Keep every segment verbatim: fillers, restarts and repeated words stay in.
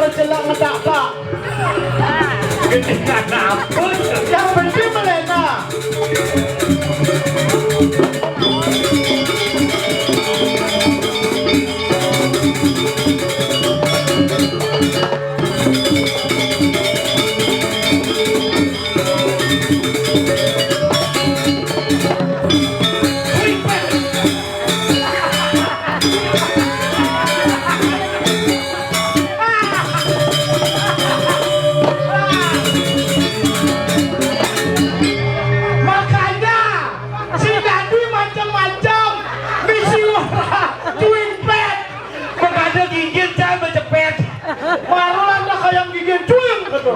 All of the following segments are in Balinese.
Celak ngetak-tak. Gendingan apa? Yang penting melena. Makanya si Dadi macam-macam misi wara cuing pet. Bekade gigit, saya becepet. Marulah dah kayang gigit cuing gitu.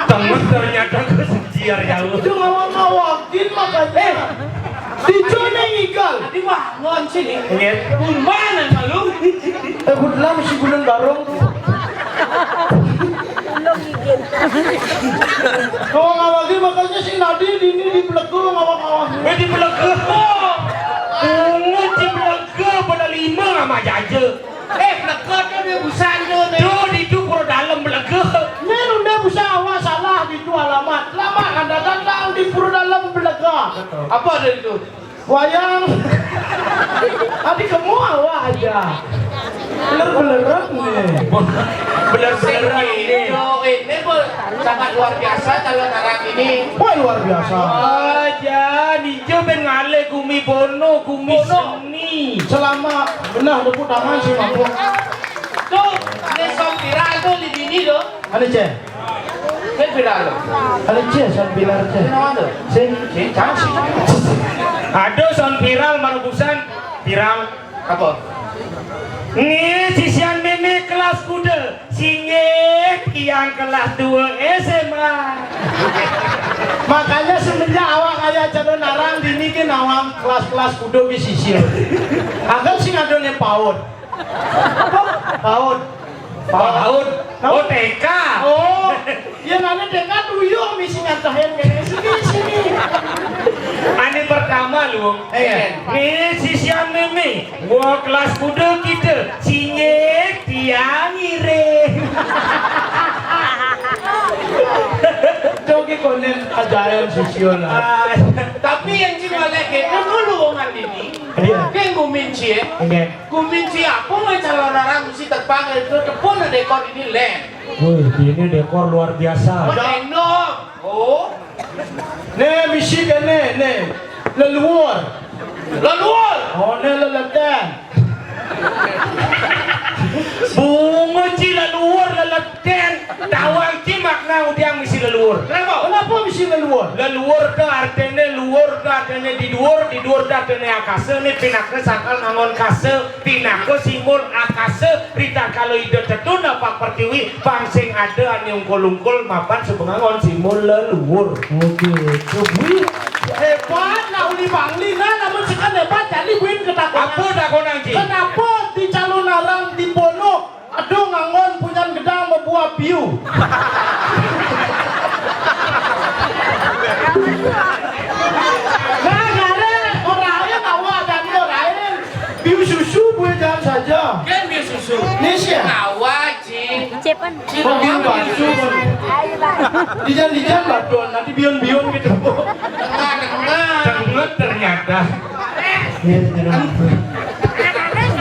Temen ternyata kesenciar jauh. Itu ngawang-ngawangin makanya. Eh, Dijo ning igal. Adi wangon sini. Nggih. Purman malu. Eh, kebetulan si Gunung Barong. Ngawang-ngawang makanya si Nadi dini di Pelegu ngawang-ngawang. Eh, di Pelegu. Bungut di Pelegu pada lima sama jaja. Eh, Pelegu dia busan tu. Tu di tu pura dalam Pelegu. Ni nunda busan awak salah di tu alamat. Lama kan datang di pura dalam Pelegu. Apa ada itu? Wayang. Adi kamu awak aja. Beler-beleran nih. Beler-beleran ini. Yo, ini pun sangat luar biasa kalau narang ini. Wah, luar biasa. Aja, Nijo ben ngalih gumi Bono, gumi Bono. Seni. Selama benar tepuk tangan sih mampu. Tu, ini song viral tu di dini tu. Ada cek. Kan viral tu. Ada cek, song viral cek. Ini nama tu? Sing. Sing, jangan sih. Ada song viral marubusan viral. Apa? Ni sisian mimi kelas kuda. Singgih tiang kelas dua S M A. Makanya semenjak awak kaya calon narang dini ke nawang kelas-kelas kuda ke sisir. Agak sing ada ne paut. Apa? Paut. Paut. Paut. Oh, T K. Oh, ya nana T K tuyul misi ngantahin kene. Sini, sini. Ane pertama lu. Eh. Ni sisian mimi. Wah, kelas kuda kita, singgih tiang ngiring. Coki konen ajaran sisio lah. Ah, tapi yang cuma lagi itu dulu wongan ini. Iya. Kan guminci ya. Oke. Guminci apa mau calon orang mesti terpanggil itu tepun dekor ini lem. Wih, ini dekor luar biasa. Menendok. Oh. Ne misi kene ne leluhur. Leluhur. Oh, ne leleten. Bungut ci leluhur leleten. Tawang ci makna udiang misi leluhur. Kenapa? Kenapa misi leluhur? Leluhur tu artine luhur tu artine di duur, di duur tu artine akasa, ne pinaka sangkal ngangon kasa, pinaka simbol akasa, ritatkala Ida tetu napak pertiwi, pang sing ada ane ungkul-ungkul mapan suba ngangon simbol leluhur. Oke, kuwi hebat nak uli Bangli nah, namun sekan hebat jadi buin ketakutan. Apa takonan, Ci? Kenapa di calon arang di Bono aduh ngangon punyan gedang bebuah biu? Nah, gare orang lain awak dan orang lain biu susu buat jangan saja. Kan biu susu. Ni sia. Awak Cepen. Kok bion batu? Dijan-dijan batu, nanti bion-bion gitu. Tengah, tengah. Cengut ternyata. Iya, cengut.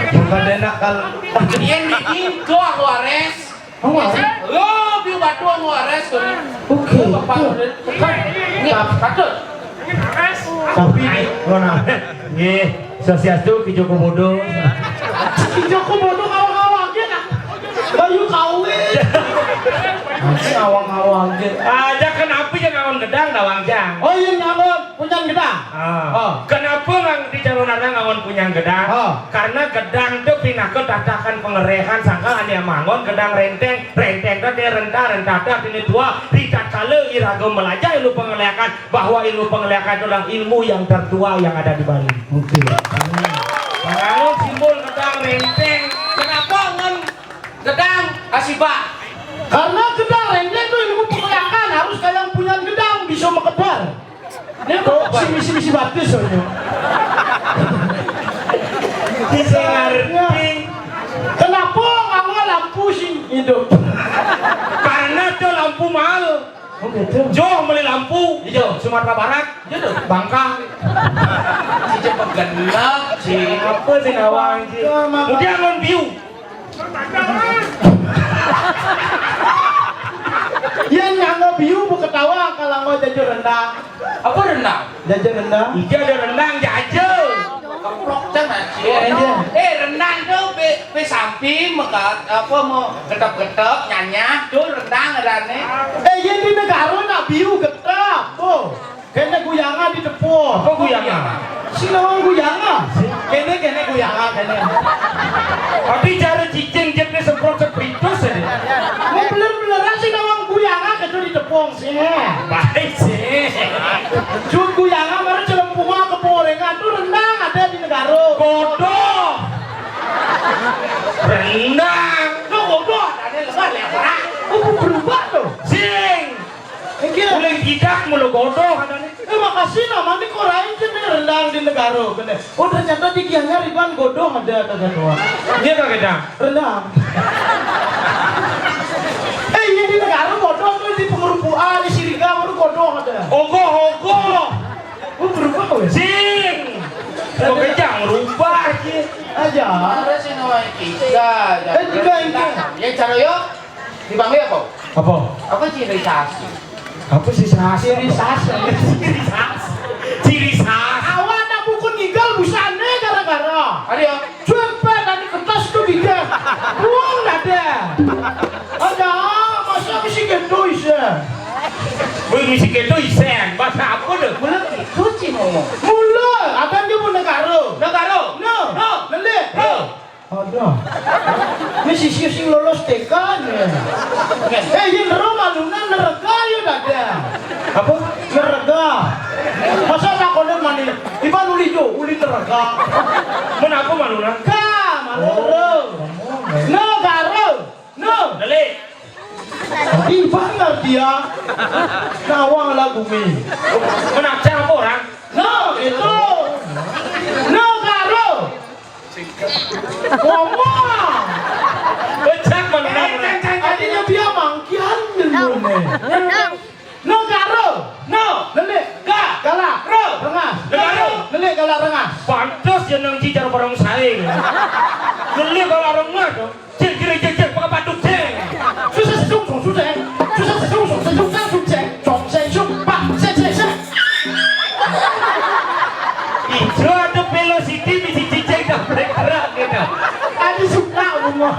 Bukan enak kalau. Iya, ini doang wares. Oh, wares. Lo biu batu wares tuh. Oke. Bapak tuh. Ini patut. Tapi ini, lo nah. Nggih, swastiastu, Ki Joko Bodo. Ki Joko Bodo ngawang-ngawang aja, nah. Bayu kawin. Masih ngawang-ngawang aja. Aja kenapa ya ngangon gedang, Dawang Jang? Oh, iya, ngangon punyan gedang. Ah. Oh. Kenapa ngang di calon anak ngangon punyan gedang? Oh. Karena gedang itu pinaka tatakan pengerehan, sangkal ane mangon gedang renteng, renteng tadi rentah, rentah tadi tua. Ritatkala iraga melajah ilmu pengeleakan, bahwa ilmu pengeleakan itulah ilmu yang tertua yang ada di Bali. Oke. Bangun simbol gedang renteng. Kenapa ngen gedang asibak? Karena gedang renteng itu ilmu pengeleakan, harus kayak punyan gedang bisa mekebar. Ini kok sing misi-misi batis soalnya. Bisa ngerti. Kenapa nganggo lampu sing Karena ada lampu mahal. Oh gitu. Joh beli lampu. Iya. Sumatera Barat. Iya tuh. Bangka. Cicing pegenep, Ci. Apa sih nawang, Ci? Kemudian non biu. Yang nyangga biu bu ketawa kalau mau jajan rendang. Apa rendang? Jajan rendang. Iya ada rendang jajan. Keprok kan, Ci. Iya, iya. Eh, rendang tuh be, be sampi mekat apa mau getep-getep nyanyah tuh rendang ada nih. Eh, iya di negara nak biu getep tuh. Kena guyanga di tepung. Apa guyanga? Si nawang guyanga. Kene, kene guyanga, kene. Tapi cara cicing jepnya semprot spiritus aja. Mau bener-beneran si nawang guyanga kena di tepung sih. Baik sih. Jun guyanga mara celempunga ke porengan tuh rendang ada di negara. Godoh. Rendang. Lo godoh ada lebar lebar. Oh, berubah tuh. Sing. Iki. Uling tidak mulu godoh ada nih. Eh, makasih namanya kok lain sih nih rendang di negara kene. Oh, ternyata di kianya riban godoh ada kagak doang. Dia kagak ada. Rendang. Eh, iya di negara godoh tuh di pengerupuan, di siriga baru godoh ada. Ogoh, ogoh. Oh, berubah wes. Sing. Kok kejang rubah sih. Aja. Ada sih nama kita. Eh, juga ini. Ya cara yo. Dipanggil apa? Apa? Apa ciri khas? Apa sih sas? Ciri khas. Ciri khas. Ciri khas. Awak anak buku ngigal busane gara-gara. Ada ya? Cuempet tadi kertas tuh gigi. Buang dada. Ada, masa mesti gitu isen. Wih, mesti gitu isen. Bahasa apa tuh? Mula gitu sih ngomong. Mula, ada dia pun negara. Negara. No. No. Lelik. No. Ada. Ini sisi sing lolos T K nih. Eh, ini ro malunan neraka ya dada. Apa? Neraka. Masa tak kono mani? Iban uli jo, uli neraka. Menapa malunan? Ka, malu. Oh. Negara. No. Balik. Iban ngerti ya. Nawang lah bumi. Menacang apa orang? No, itu. Negara. Ngomong. Becak menang. Artinya dia mangkian dulu nih. Negara. No. Nelik. Ga. Galak. Ro. Rengas. Negara. Nelik galak rengas. Pantas ya nang cicar barang saing. Nelik galak rengas dong. Cil, cil, cil, cil, pakai batuk, cil. Susah sesung, sung, susah. Susah sesung, sung, sesung, sang, sung, cil. Cong, cil, sung, pak, cil, cil, cil. Ijo ada velocity bisi cicing tabrak gerak gitu. Adi suka umur.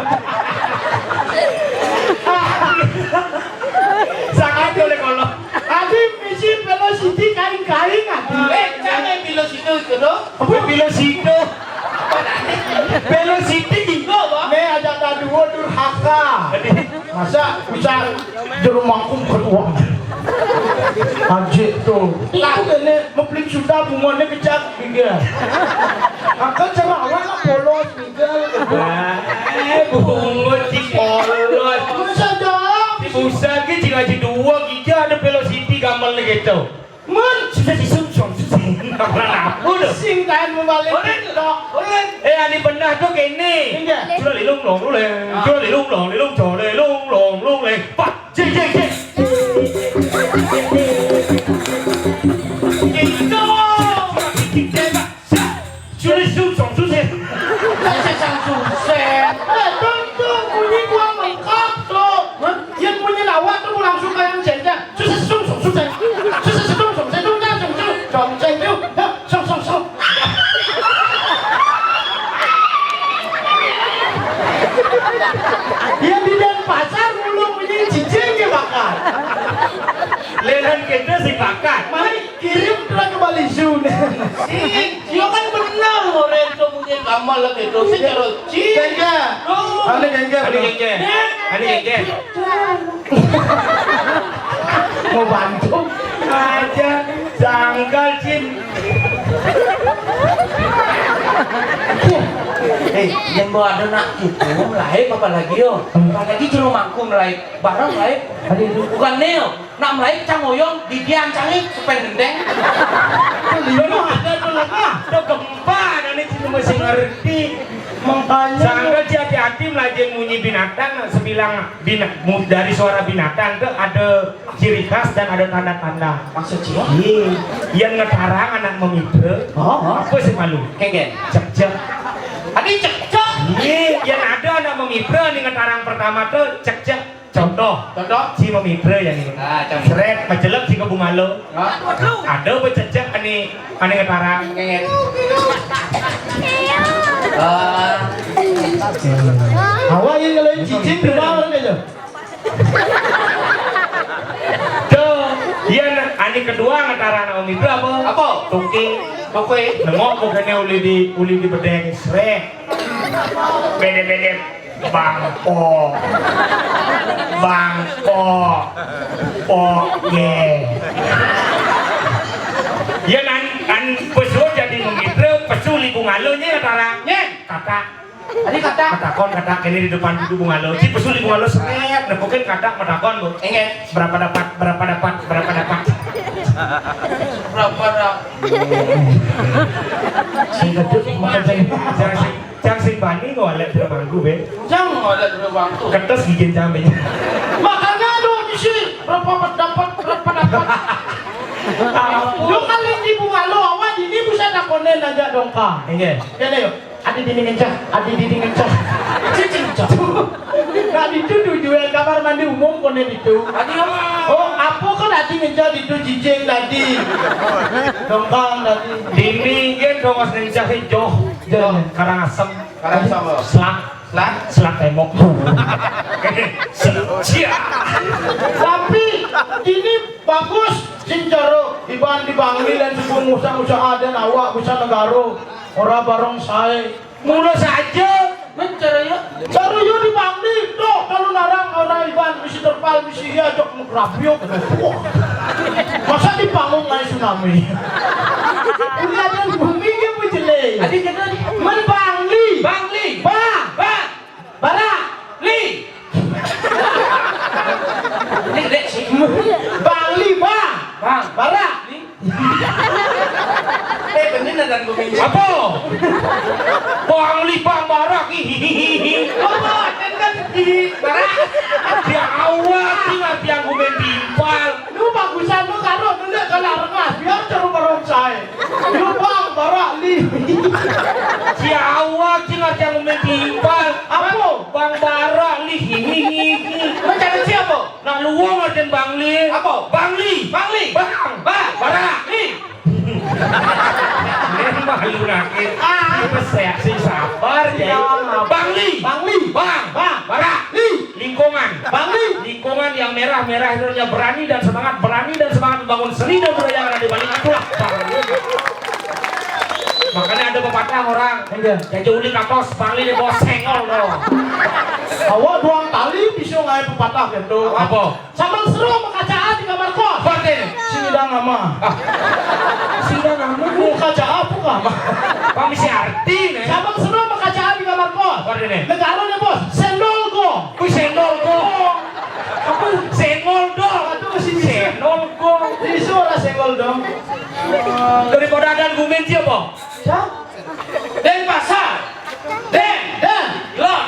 Sangat boleh kalau. Adi bisi velocity kain-kain adi. Eh, jangan velocity itu dong. Apa velocity? Velocity. Nih ajak tak dua durhaka. Masa bisa jero mangkung keluar. Anjir tuh. Lah, ini meplik sudah bungone kejak juga. Maka cara awak lah polos juga. Eh, bungut si polos. Masa dong? Si busa ki cing aja dua gigi ada velocity gamal gitu. Mun sudah disungsung, susah. Apa tuh? Sing kain membalik TikTok. Eh, ani benar tuh kene. Iya. Sudah lilung long luleng. Sudah lilung long lilung, sudah lilung long luleng. Pak, jeng jeng jeng. Gitu. Sudah sungsung, susah. Susah, susah. Eh, tentu bunyi gua lengkap tuh. Hah? Yang bunyi lawak tuh langsung kayak yang jengkel. Susah, sungsung, susah. Susah, sungsung, sungsung, sungsung, sungsung, sungsung, sungsung. Yang di Denpasar mulung bunyi cicing ke bakar. Lenan kita si bakar. Mari kirim terus ke Bali Zoo. Sing, dia kan benar orang itu punya gamal lah gitu. Sing kalau cing. Gengge. Oh. Ada gengge. Ada gengge. Ada gengge. Mau bantu aja. Janggal, Cin. Eh, yang bawa ada nak itu, lain apa lagi yo? Apalagi jero mangkung lain, barang lain. Bukan neo. Nak mulai cang oyong, didian cangi, sepeng gendeng. Belum ada tuh lagi. Udah gempa, ada nih cuma masih ngerti. Makanya. Sangka dia Tapi melajeng munyi binatang, sebilang bina-, mu-, dari suara binatang tuh ada ciri khas dan ada tanda-tanda. Maksud sih? Iya, yang ngetarang anak memitra. Oh, oh. Apa sih malu? Kengken. Cek-cek. Tadi cek-cek. Iya, yang ada anak memitra nih ngetarang pertama tuh cek-cek. Contoh. Contoh? Si memitra yang ini. Ah, contoh. Seret, macelep si kebungalo. Ah. Ada bececek ani, ani ngetarang. Kengken. Ah. Awak yang kalau cicing di bawah aja. Tuh, iya, nah, ani kedua ngetarang Om itu apa? Apa? Tuki. Tuki. Nengok bukannya uli di, uli di bedeng, sret. Bede-bede bangko. Bangko. Poge. Ya, nan, nan pesu jadi memitra, pesu liku ngalo nye ngetarang. Nye. Kata. Tadi kata. Matakon, kata kene di depan ibu bungalo. Ci pesu di bungalo seret, nepukin kata matakon, Bu. Ingat. Berapa dapat? Berapa dapat? Berapa dapat? Berapa dapat? Sing kedut makan sing. Jang sing, jang sing bani ngolek di bangku, be. Jang ngolek di bangku. Ketes gigin jambe. Makanya aduh misi berapa dapat? Berapa dapat? Lu kali di bungalo awak ini bisa takonin aja dong, Kak. Ingat. Kene yuk. Adi dini ngencah, adi dini ngencah. Cicing, cok. Nah, itu tujuan kamar mandi umum kone itu. Adi apa? Oh, apa kan adi ngencah itu cicing tadi? Dongkang tadi. Dini kan dongos ngencah hijau. Jangan. Karangasem. Karangasem, apa? Selak. Selak? Selak tembok. Selak. Cia. Tapi ini bagus. Sing cara iban di Bangli dan suku Musa, Musa Aden, awak, Musa Negara. Ora barong sae. Mula saja. Mencari ya. Cara yo di Bangli, tuh kalau narang orang iban misi terpal, misi ya, jok mukrabio. Wah. Masa di panggung naik tsunami? Udah ada bumi dia mau jelek. Adi kata di Men Bangli. Bangli. Ba. Ba. Bara. Li. Ini gede sih. Bangli, Bang. Bang. Bara. Li. Eh, bener dan gue minjem. Apa? Bangli, Bang, Bara. Hihihihi. Apa? Kan, kan, hihi. Bara. Dia awal sih latihan gue main timpal. Lu bagusan lu karo dulu kalau rengas biar ceru meronsai. Lu Bang Bara Li. Si awak sih ngerti yang main timpal. Apa? Bang Bara Li. Hihihihi. Lu cari siapa? Nak luwung ngerti Bang Li. Apa? Bang Li. Bang Li. Bang. Bang. Bara Li. Ini malu nakit. Ah. Ini saya sih sabar ya. Bang Li. Bang Li. Bang. Bang. Bara. Li. Lingkungan. Bang Li. Lingkungan yang merah-merah itu artinya berani dan semangat, berani dan semangat membangun seni dan budaya yang ada di Bali. Itulah Bang Li. Makanya ada pepatah orang. Iya. Jaja uli katos, Bang Li di bawah sengol dong. Awak doang tali bisa ngai pepatah gitu. Apa? Sambal seru mekacaan di kamar kos. Berarti. Sini dah nama. Ah. Sini dah nama. Mekacaan apa kamar? Bang misi arti nih. Sambal seru mekacaan di kamar kos. Berarti nih. Negara nih bos. Sendol go. Wih, sendol go. Apa? Sengol dong. Aduh, si Sendol go. Ini suara sengol dong. Daripada ada argumen siapa? Siapa? Denpasar. Den. Den. Lot.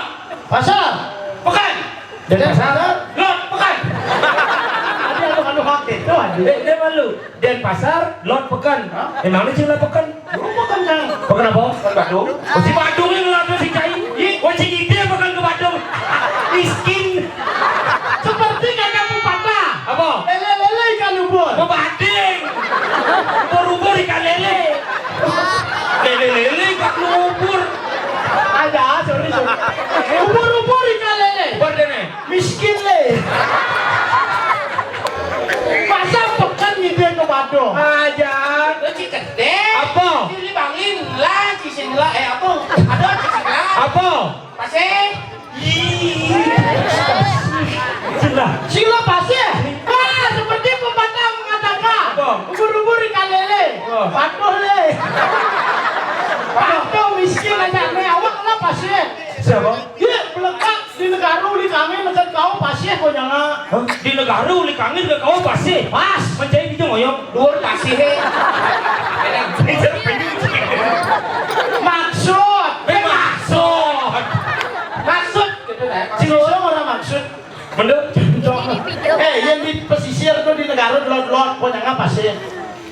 Pasar. Pekan. Denpasar. Lot. Pekan. Ada anu, anu hak itu, aduh. Eh, dia malu. Denpasar, Lot, Pekan. Hah? Emang ini sing Lot Pekan? Lu Pekan, Cang. Pekan apa? Pekan Badung. Oh, si Badung ini Lot, si Cai. Ih. Oh, si Ide Pekan ke Badung. Miskin. Seperti kata pepatah. Apa? Lele-lele ikan ubur. Bebading. Ubur-ubur ikan lele. Lele-lele ikan ubur. Ada, sorry, sorry. Ubur-ubur ikan lele. Ubur dene. Miskin le. Masa pekan gitu yang ke Badung? Aja. Lo Cikete. Apa? Cili Bangin lah, Cisingla, eh apa? Ada Cisingla. Apa? Pasir. Ih. Sila. Sila pasir. Wah, seperti pepatah mengatakan. Apa? Ubur-ubur ikan lele. Wah. Patuh le. Patuh miskin aja. Nih, awak lah pasir. Siapa? Iya, melekat di negara uli kangin dekat kau pasir kau nyanga. Hah? Di negara uli kangin dekat kau pasir. Pas. Mencari bijil ngoyong. Luar pasir, he. Maksud. Eh, maksud. Maksud. Iso ora maksud. Mendut. Eh, yang di pesisir tuh di negara delod-delod, pokoknya nggak pasir.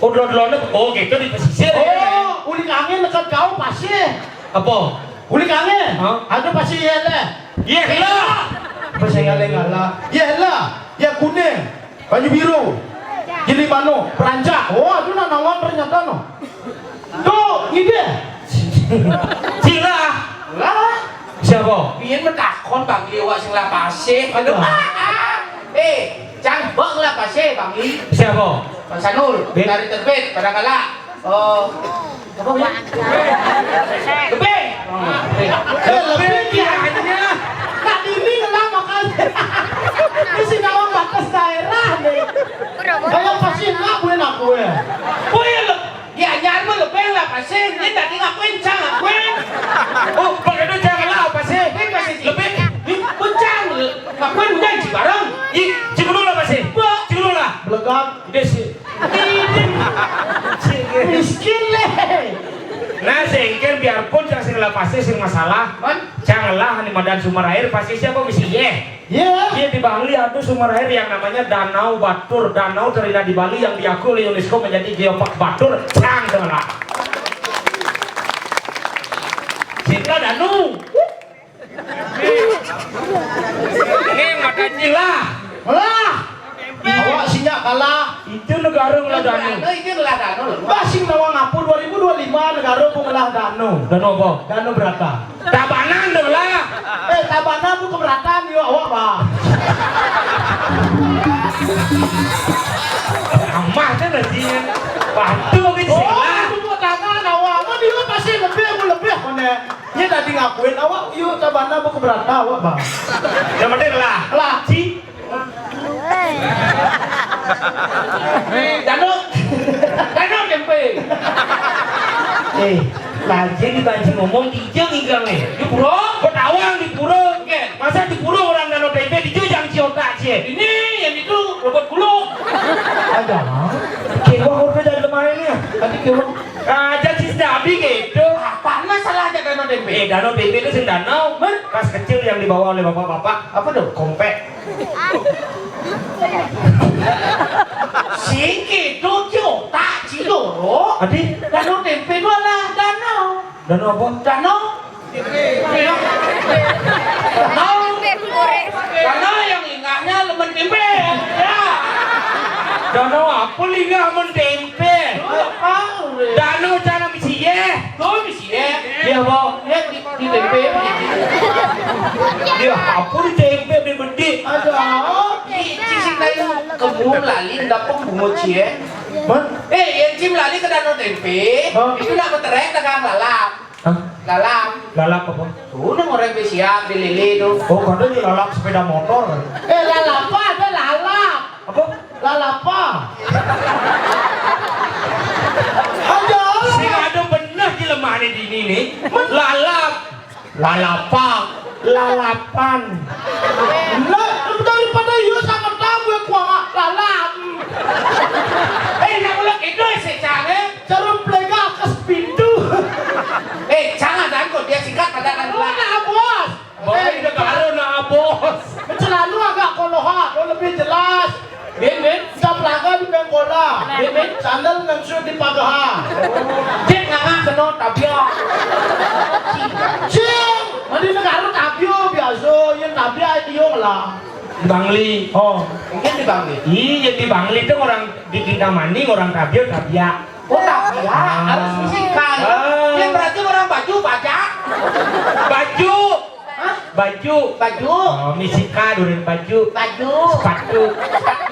Oh, delod-delodnya, oh gitu di pesisir. Oh, uli kangen dekat kau pasir. Apa? Uli kangen? Hah? Ada pasir ya lah. Iya lah. Pasir ngaleng ngalah. Iya lah. Ya kuning. Banyu biru. Gili mano, perancak. Oh, aduh, nak nawang ternyata no. Tuh, ini dia. Cila. Lah. Siapa? Biyen metakon Bang Liwak sing lapase. Aduh. Ah, ah. Eh, cang bok lapase Bang Li. Siapa? Bang Sanul, Bin. Tari terbit pada kala. Oh. Apa, Bin? Lebih. Oh, lebih. Eh, lebih dia hanya. Nak dini ngelah makanya. Ini si nawang batas daerah nih. Kayak pasti nak gue nak gue. Oh iya, le-, di anyar mah lebeng lah pasti. Ini tadi ngakuin, cang ngakuin. Oh, pakai duit jangan lah pasti. Lebih pasti. Lebih. Ini pun cang ngakuin udah di bareng. Ih, cek dulu lah pasti. Cek dulu lah. Belegak. Udah sih. Miskin leh. Nah, sehingga biarpun cang sing lah pasti sing masalah. Cang lah, ini madan sumber air pasti siapa misi ye. Iya. Iya, di Bangli ada sumber air yang namanya Danau Batur. Danau terindah di Bali yang diakui oleh UNESCO menjadi geopark Batur. Cang tengah. Sita Danu. Ini mata cila. Lah. Awak sinyak kalah. Itu negara ngelah Danu. Itu ngelah Danu. Bah, sing nawang apa dua ribu dua puluh lima negara pun ngelah Danu. Danu apa? Danu Berata. Tabanan tu lah. Eh, Tabanan tu keberatan dia awak, bah. Amah tu nasinya. Patuh ke sila. Oh, tu buat tangan awak. Mana dia pasti lebih, aku lebih mana. Dia tadi ngakuin awak, yuk Tabanan tu keberatan awak, bah. Yang penting lah. Lah. Ci. Danu, Danu tempe. Eh, lagi dibanci ngomong, dijang igang nih. Di pura? Petawang di pura. Oke. Masa di pura orang Danu tempe, dijujang ci otak ci. Ini yang itu robot kuluk. Ada. Kewang udah dari lemari nih. Tadi kewang. Aja ci Nabi gitu. Apa masalah aja Danu tempe? Eh, Danu tempe itu sing danau. Pas kecil yang dibawa oleh bapak-bapak. Apa tuh? Kompek. Sing kitu ci otak ci loro. Adi? Danau tempe itu adalah danau. Danau apa? Danau. Danau. Danau yang ingahnya lemen tempe. Ya. Danau apa lingah men tempe? Danau cara misi ye. Tuh misi ye. Iya, Bang. Lihat di, di tempe. Dia apa di tempe di bedik? Ada. Di sisi lain kebun lali dapet bungo cie. Hah? Eh, yang cim lali ke danau tempe. Hah? Itu nak beterai dagang lalap. Hah? Lalap. Lalap apa? Tuh, nang orang besiap di lele tuh. Oh, kadang di lalap sepeda motor. Eh, lalap apa? Ada lalap. Apa? Lalapa. Aja. Sing ada bener di lemah ni dini ni. Lalap. Lalapa. Lalapan. Lah, daripada iya sama tamu yang kuang lalam. Eh, nak mulak itu sih, Cang, eh? Jarum pelega akas pintu. Eh, jangan, jangan kok dia sikat pada kan. Oh, nak, Bos. Baik, eh, negara nak, Bos. Celana agak koloha, lo lebih jelas. Bin, bin. Jam laga di Bengkola. Bin, bin. Sandal ngansu di Pagaha. Cek nganga kena tabia. Cing, mandi negara tabia biasa, yang tabia dia lah. Di Bangli. Oh. Mungkin di Bangli. Iya, di Bangli itu orang di Kintamani, orang tabia, tabia. Oh, tabia. Ah. Harus fisika. Ah. Yang berarti orang baju, baja. Baju. Hah? Baju. Baju. Oh, misika durin baju. Baju. Sepatu. Sepatu.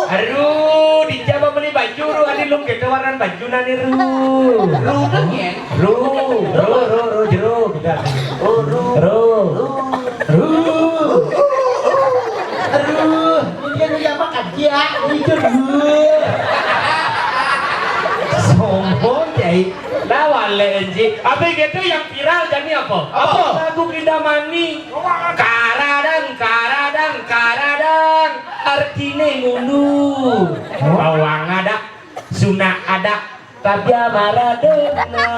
Aduh, di Jawa beli baju, ru, adi lung kita warna baju nani, ru. Ru tu nyen? Ru, ru, ru, ru, jeru, kita. Oh, ru. Ru. Ru. Ru. Aduh, ini kan dia makan dia, ini tu ru. Sombong, cai. Lawan le enji. Apa gitu yang viral jadi apa? Apa? Lagu Kintamani. Karadang, karadang, karadang. Artine ngunu. Bawang ada, sunak ada, tabia Maradona.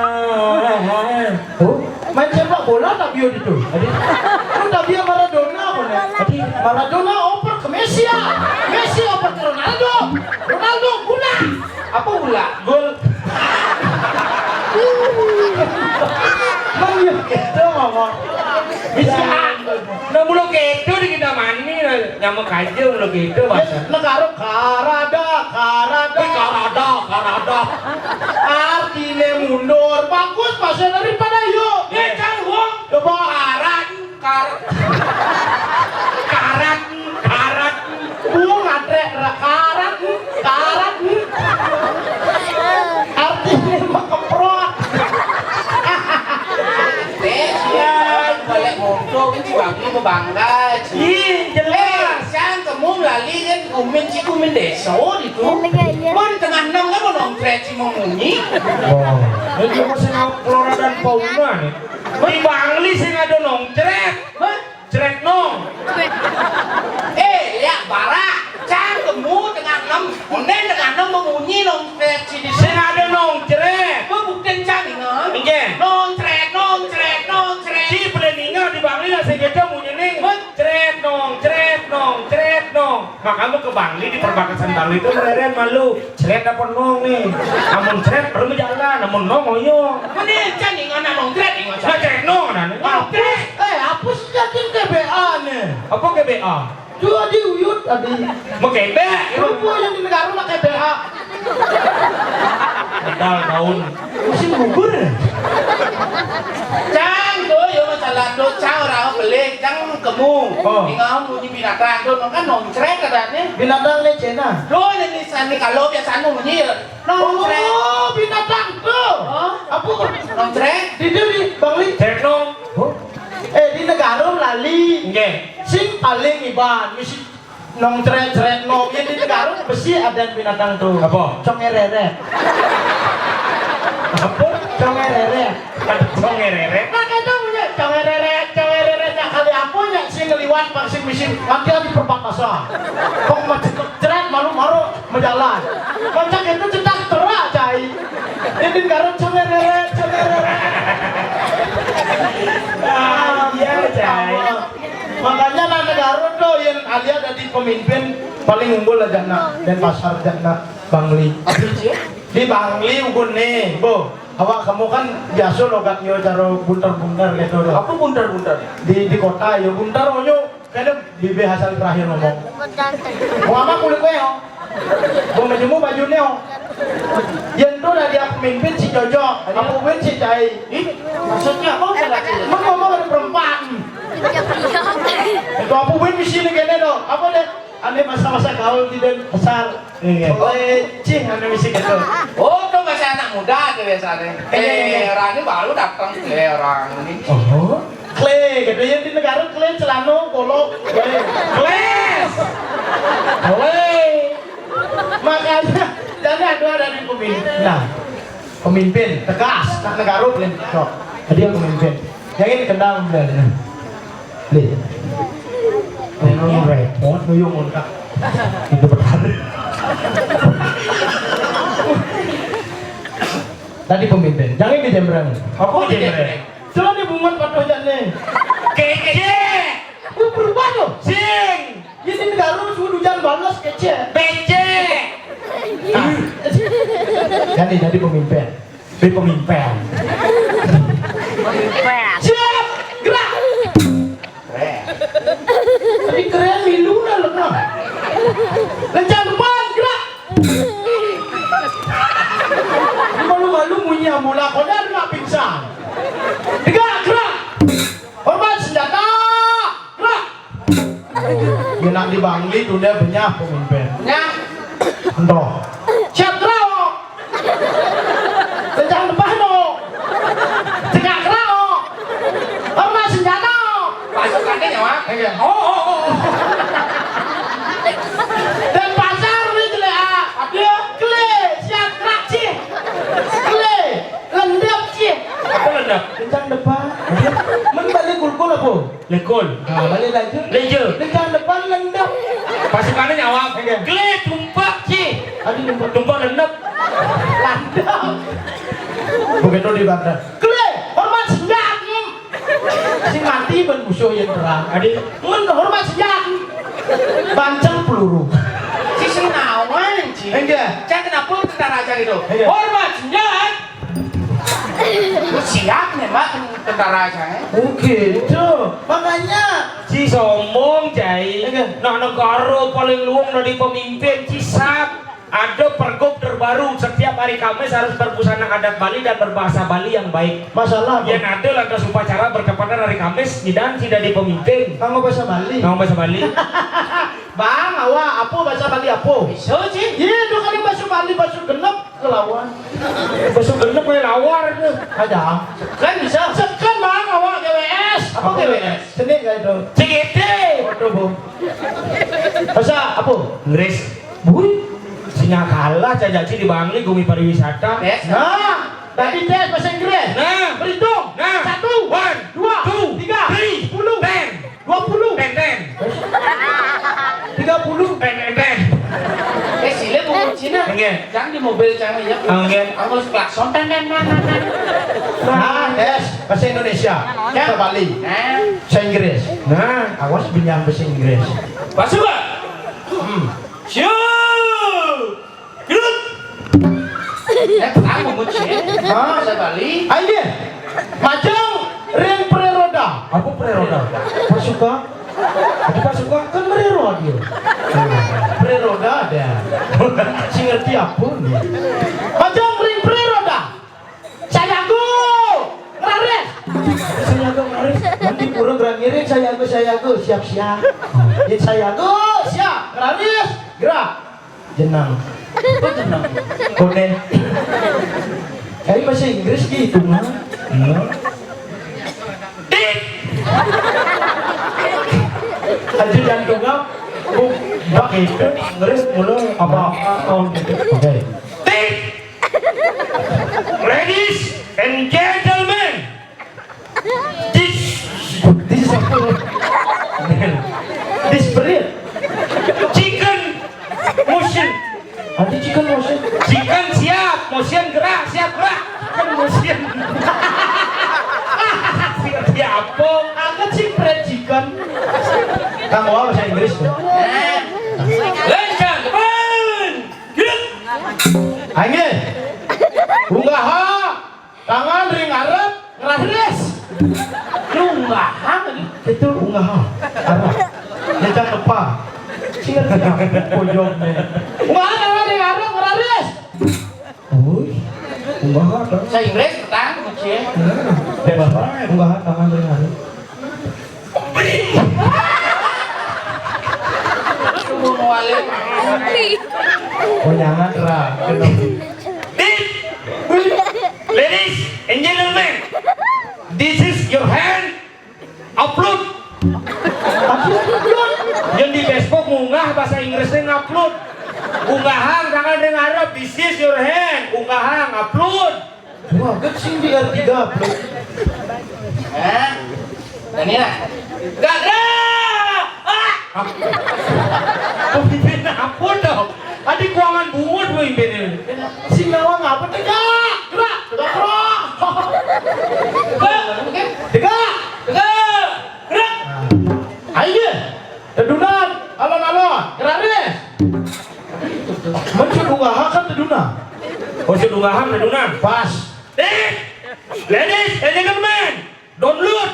Oh, main sepak bola tabia itu. Adi, lu tabia Maradona apa nih? Maradona oper ke Messi ya. Messi oper ke Ronaldo. Ronaldo bola. Apa bola? Gol. Mangga gitu ngomong. Bisa. Nah, mulu gitu di kita mani, nah, nyamuk aja mulu gitu, bahasa. Negara karada, karada. Eh, karada, karada. Artinya mundur. Bagus, bahasa daripada yuk. Eh, cang, wong. Coba. Karat, kar-, karat, karat. Wong, ngadrek, ra-, karat, karat. Artinya mah keprot. Teh, ya, boleh moto, kan si Bang Beli mau bangga, Ci. Ih, jelas. Eh, sang kemu lali kan kumin, Ci, kumin desa itu. Iya, iya. Mun tengah enam kan mau nongkrek, Ci, mau munyi. Oh, ini cuma sing flora dan fauna nih. Di Bangli sing ada nongkrek. Hah? Cret nong. Eh, ya, bara. Cang kemu tengah enam. Onden tengah enam memunyi nongkrek sini. Sing ada nongkrek. Gua buktiin cang, ingat. Inggih. Nongkrek, nongkrek, nongkrek. Ci, beli ningal di Bangli lah, sing kita munyi ning. Hah? Cret nong, cret nong, cret nong. Makamu ke Bangli, di perbatasan Bangli itu mereren malu. Cret apa nong nih? Amun cret, baru jalan. Amun nong, oyo. Mending can ingan nong cret, ingan. Nah, cret nong, nah, nih. Hapus. Eh, hapus jadi K B A nih. Apa K B A? Tuh, Adi Uyut tadi. Mau kebek. Lu gua yang di negara mah K B A. Padahal tahun. Musim gugur. Cang, tuh, yo masalah tuh, cang orang beli, cang kemu. Oh. Tinggal munyi binatang tuh, kan nongkrek katanya. Binatang nih, Cina. Tuh, ini sani kalau biasa munyi ya. Nongkrek. Oh, binatang tuh. Oh. Apa? Nongkrek. Di dia di Bangli. Cek nong. Oh. Eh, di negara lali. Nggih. Sing paling iban, misi nongkrek-krek nong. Ya, di negara besi ada binatang tuh. Apa? Congereret. Apa? Congereret. Ada congereret. Nah, kita punya congereret, congereret. Nah, kali apa ya sing ngeliwat, Pak, sing misi. Nanti di perbatasan. Kok macet ceret, malu-malu. Majalan. Kocak itu cetak terak, cai. Ini garut cemereret, cemereret. Ah, iya, cai. Makanya nang garut tuh yang alia jadi pemimpin paling unggul aja nak dan pasar aja nak Bangli. Di Bangli unggul nih, bu. Awak kamu kan biasa logat yo cara buntar-buntar gitu loh. Apa buntar-buntar? Di di kota yo buntar onyo. Kada bibi Hasan terakhir ngomong. Mau apa kulit kue, oh? Mau menjemu bajunya, oh? Yang tu dah dia pemimpin si Jojo, apa win si Cai? Ih, maksudnya apa? Mau ngomong ada perempuan. Itu apa win di sini kene do? Apa deh? Ane masa-masa gaul di Denpasar. Iya. Oe, cih, ane misi gitu. Oh, tuh masih anak muda tuh biasanya. Iya, iya, iya. Eh, Rani baru datang, eh, Rani. Oh. Kle, gitu ya, di negara kle, celano, polo, kle. Kles. Kle. Makanya, jadi ada, ada di pemimpin. Nah, pemimpin, tegas, nak negara, pemimpin. Sok, jadi pemimpin. Yang ini kenal, udah, ya. Lih. Memang repot, nuyung, Kak. Itu betul. Tadi pemimpin, jangan di Jembreng. Apa Jembreng? Coba nih bunga patuh jane. Kece. Lu berubah tuh. Sing. Ini negara suruh hujan balas kece. Bece. Nah. Jadi jadi pemimpin. Di pemimpin. Siap, gerak. Keren. Tapi keren milu lah lo nah. Lencang depan, gerak. Malu-malu munyi amula, kau dah nak pingsan. Tegak, gerak. Hormat senjata. Gerak. Dia nak di Bangli tu dia benyah pemimpin. Nah. Entah. Siap gerak. Kencang depan tu. Tegak gerak. Hormat senjata. Pasukannya nyawa. Iya. Oh, oh, oh. Dan pasar ni jelek ah. Dia kele, siap gerak cih. Kele, lendap cih. Apa lendap? Kencang depan. Men balik kulkul apa? Lekul. Ah, balik laju. Leja. Kencang depan lendap. Pasukannya nyawa. Iya. Kele tumpak cih. Aduh, tumpak. Tumpak lendap. Landap. Begitu di Baghdad. Kele, hormat senjata. Si mati ben musuh yang terang. Adi. Men hormat senjata. Bancang peluru. Sisi nawan, Ci. Enggak. Cak kenapa tentara aja gitu? Enggak. Hormat, senjata. Lu siap nembak tentara aja, eh? Oh, gitu. Makanya. Ci sombong, Cai. Enggak. Nah, negara paling luang dari pemimpin, Ci sap. Ada pergub terbaru, setiap hari Kamis harus berbusana adat Bali dan berbahasa Bali yang baik. Masalah apa? Yang ada lantas upacara bertepatan hari Kamis, nyidang tidak di pemimpin. Kamu bahasa Bali? Kamu bahasa Bali? Bang, awak apa bahasa Bali apa? Bisa, Ci. Iya, itu kan bahasa Bali, bahasa genep kelawan. Bahasa genep kayak lawar tuh. Ada. Kan bisa. Sekan, Bang, awak G W S. Apa Apa G W S? Seni kayak itu. C G T. Waduh, Bu. Bahasa apa? Inggris. Bui. Singa kalah cacaci di Bangli, gumi pariwisata. Yes. Nah, tadi tes bahasa Inggris. Nah. Berhitung. Nah. Satu. One. Dua. Two. Tiga. Three. Sepuluh. Ten. Dua puluh. Ten, ten. Tiga puluh. Ten, ten, ten. Eh, sila bungut Cina. Enggak. Jangan di mobil jangan ya. Enggak. Harus klakson, ten, ten, ten, ten, ten. Nah, tes bahasa Indonesia. Ya. Ke Bali. Nah. Bahasa Inggris. Nah. Awas binyang bahasa Inggris. Masuk, Pak. Hmm. Siap. Gerut. Eh, pertama, Muci, ya. Hah? Bahasa Bali. Ayo. Majang ring preroda. Apa preroda? Pasuka. Apa pasuka? Kan merero dia. Preroda ada. Si ngerti apa dia? Majang ring preroda. Sayago ngeraris. Sayago ngeraris. Nanti kurang gerak ngiring, sayago, sayago, siap-siap. Ya, sayago, siap, ngeraris, gerak. Jenang. Apa jenang? Konen. Kayak bahasa Inggris gitu, mah. Iya. Aja jantung apa? Bu, bak itu Inggris mulu apa? Oh, gitu. Oke. Tik. Ladies and gentlemen, this, this is apa? This breed. Chicken motion. Ada chicken motion. Chicken siap, motion gerak, siap gerak. Chicken motion. Siap apa? Aku sih bread chicken. Kamu apa bahasa Inggris tuh? Lencang, depan. Gerak. Ayo. Unggaha. Tangan ring arep, ngeraris. Lu unggaha lagi. Itu unggaha. Arep. Dia tak tepa. Ingat ya, pojok nih. Unggaha tangan ring arep, ngeraris. Uy. Unggaha tuh. Saya Inggris, petang, Muci. Nah, unggaha tangan ring arep. Tunggu, mau balik. Konyangan, Ra. Ladies and gentlemen, this is your hand. Upload. Upload. Yang di Facebook ngunggah bahasa Inggrisnya ngupload. Unggahan, tangan ring arep, this is your hand. Unggahan, upload. Wah, kan sing di R tiga upload. Eh? Dan ini lah. Gak gerak. Ah! Pemimpin apa dong? Tadi kuangan bungut pemimpin ini. Si nawang apa? Tegak, gerak, tegak, gerak. Tegak, oke. Tegak, tegak, gerak. Ayo, tedunan, alon-alon, geraris. Mencul unggaha kan tedunan. Oh, si unggahan tedunan. Pas. Eh, ladies and gentlemen, download.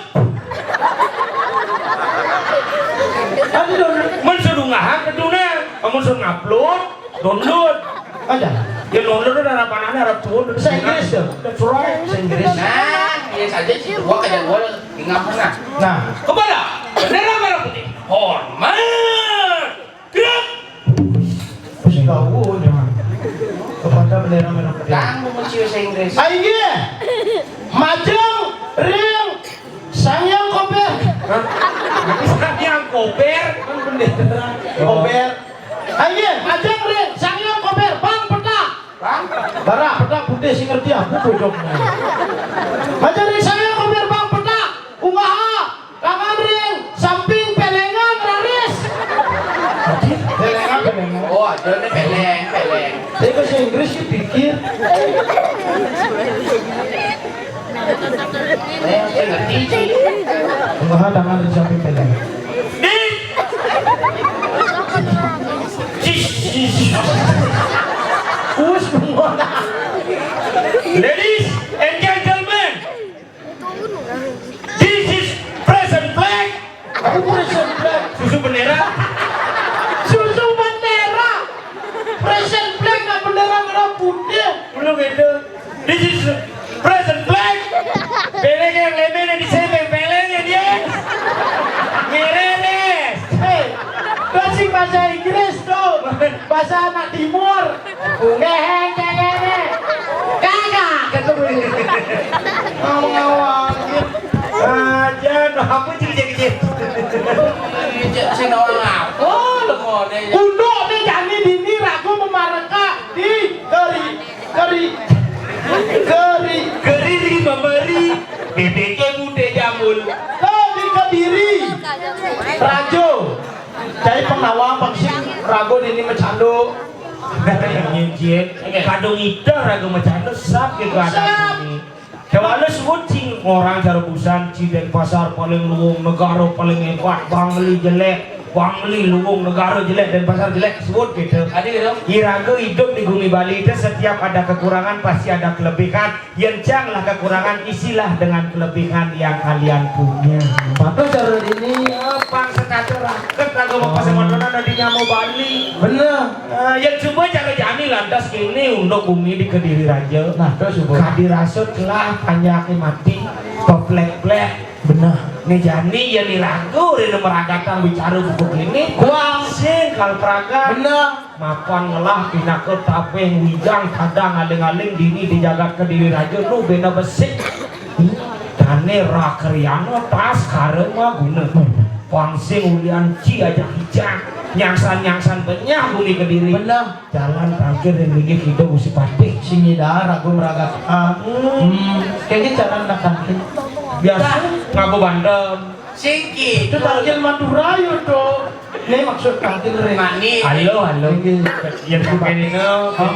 Ada download. Mun sedungahan keduna, mun sed ngupload, download. Ada. Ya download udah harapan ada harap turun. Bahasa Inggris tuh. That's right. Bahasa Inggris. Nah, dia saja si dua kayak gua tinggal mana. Nah. Kepada bendera merah putih. Hormat. Gerak. Wis tahu, jangan. Kepada bendera merah putih. Tanggung mesti bahasa Inggris. Ayo, majeng ring Sangyang Kober. Hah? Sangyang Kober? Kan bendera. Kober. Ayo, majeng ring Sangyang Kober, Bang Petak. Bang? Bara, petak putih sing ngerti aku bojoknya. Majeng ring Sangyang Kober, Bang Petak. Kumaha? Tangan ring samping pelengan raris. Pelengan, pelengan. Oh, ada nih peleng, peleng. Tapi bahasa Inggris dipikir. Eh, saya ngerti sih. Kumaha tangan ring samping pelengan. Di. Prison Black. Susu bendera. Susu bendera. Prison Black nak bendera merah putih. Belum itu. This is Prison Black. Peleng yang lemene di sini, peleng yang dia. Ngereres. Hei, kasih bahasa Inggris tuh. Bahasa anak timur. Ngeheng, ngeheng. Kagak, kata gue. Ngawang-ngawang. Aja, no, aku jadi jadi. Cek sing ngawang apa? Lo mau deh. Unduk nih, jani dini ragu memareka di keri, keri, keri, keri di memberi. B B K muda jamul. Tuh di Kediri. Rajo. Jadi pengawang pengsi ragu dini mecandu. Nyincin, kadung ida ragu mecandu, sap gitu ada ini. Coba lu sebut, cing, orang cara busan, ci Denpasar paling luwung negara paling hebat, Bangli jelek, Bangli luwung negara jelek, Denpasar jelek, sebut gitu. Ada gitu. Iraga hidup di bumi Bali itu setiap ada kekurangan pasti ada kelebihan. Yen cang lah kekurangan, isilah dengan kelebihan yang kalian punya. Bagus cara ini. Pang setata raket lagu mau pasang Madonna, nanti nyamuk Bali. Bener. Eh, yang coba cara jani lantas kini untuk bumi di Kediri Raja. Nah, terus coba. Kadirasut lah, panjake mati, peplek-plek. Bener. Nih jani ya nih ragu, rene meragatan bicara buku ini. Kuang. Sing kal praga. Bener. Mapan ngelah pinaka taping wijang kadang aling-aling dini di jagat Kediri Raja nu bena besik. Dane rakriana tas karema guna. Pangsing ulian ci ajak ijang. Nyangsan-nyangsan benyah bumi Kediri. Bener. Jalan tangkir yang linggih kita Gusti Patih. Singi dah ragu meragat. Ah. Hmm. Kayaknya jalan nak tangkir. Biasa ngapa bandem. Singki. Itu tangkil Madura yo, Dok. Ini maksud tangkil re. Mani. Halo, halo. Inggih. Yang bukan ini, Hah?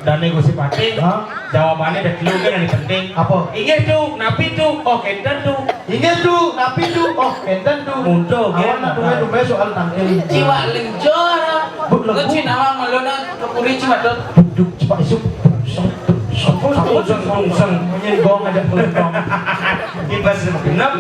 Dane Gusti Patih. Hah? Jawabannya ada dulu kan yang penting. Apa? Inggih tuh, napi tuh? Oh, kenten tuh. Inggih tuh, napi tuh? Oh, kenten tuh. Mudah, Awan ya, nak tumbe-tumbe soal tangkil. Jiwa lenjor. Buk lebu. Lo cina awang melona kepuri cuma tuh. Duduk cepat isuk. Sung, sung, sung, sung, sung. Menyenggong aja belum. Kita segenap.